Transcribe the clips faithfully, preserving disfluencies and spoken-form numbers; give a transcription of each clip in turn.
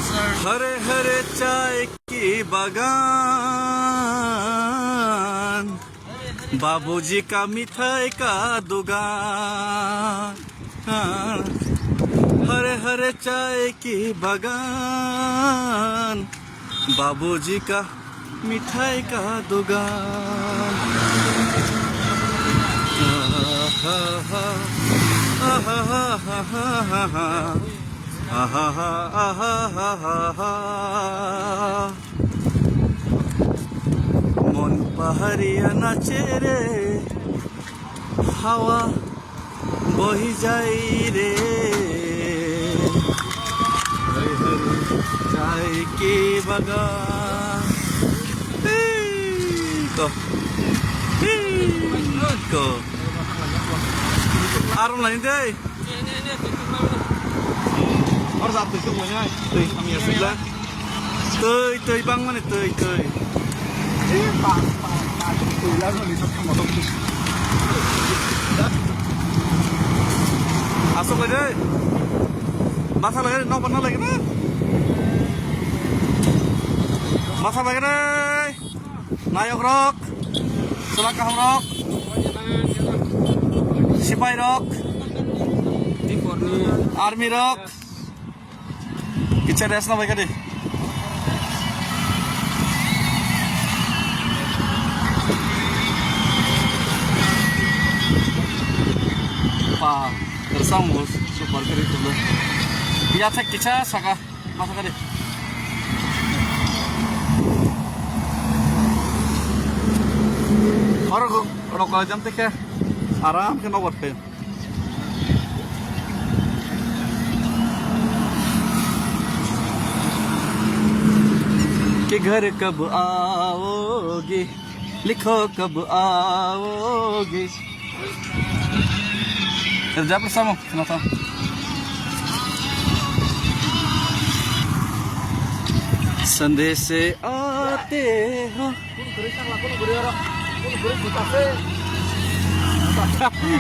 हरे हरे चाय की बागान, बाबूजी का मिठाई का दुकान। हरे हरे चाय की बागान, बाबूजी का मिठाई का दुकान। आहा, आहा, आहा। মন পাহাড়িয়া নাচে রে, হাওয়া বহি যায় রে। হরে হরে চায় কি বাগান। এই তো, এই তো। আরো লাইন দেই। Or sa twi tong manya, twi kami aswk la. Twi, twi, bang mani twi, twi. Aswk lai de. Basa lai de, nok bana lai de. Basa lai de. Nayok rok, chwla kaham rok, sipai rok, army rok, kicha rest na bai kadi. Pa, tersang mus, super kari tu. Ya thek kicha saka. Masa kadi. Oro rok jam tekhe aram khe nobar khe. कि घर कब आओगे, लिखो कब आओगे। Rwjap rwsamo, khna tha. संदेश आते हो।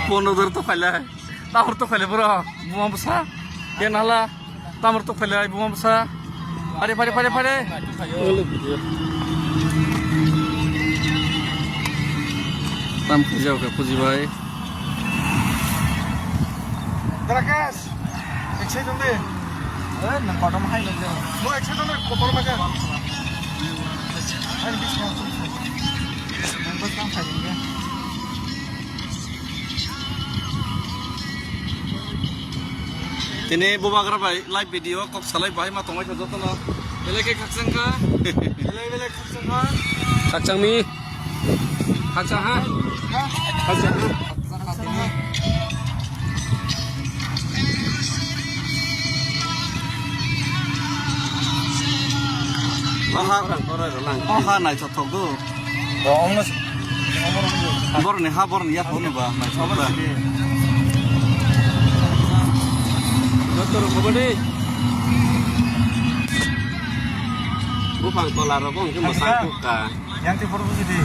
Pono dor to khaila. Tahor to khaila bro. Buma bwsa. Ken hala. Tamar tok phailai buma bwsa. Phare, phare, phare, phare. Tam khaijao khe puji bai. Rakesh, excited de. Eh, na kodom hai na. No excited de, kotor ma khe. Hai, bis ma. Bas tam khai de. Tini bubagra bai live video kok salai bahai ma tongbai kha jotono. Belai khe khakchang kha. Belai belai khakchang kha. Khakchang mi. Khakchang ha. Khakchang ha. Oha, oha naithothok do. Boroni ha, boroni yak hwnwi ba, naisok ba. Buphang tola rok bo hwnkhe mwsang kuk ka. Yang tei photo buji di.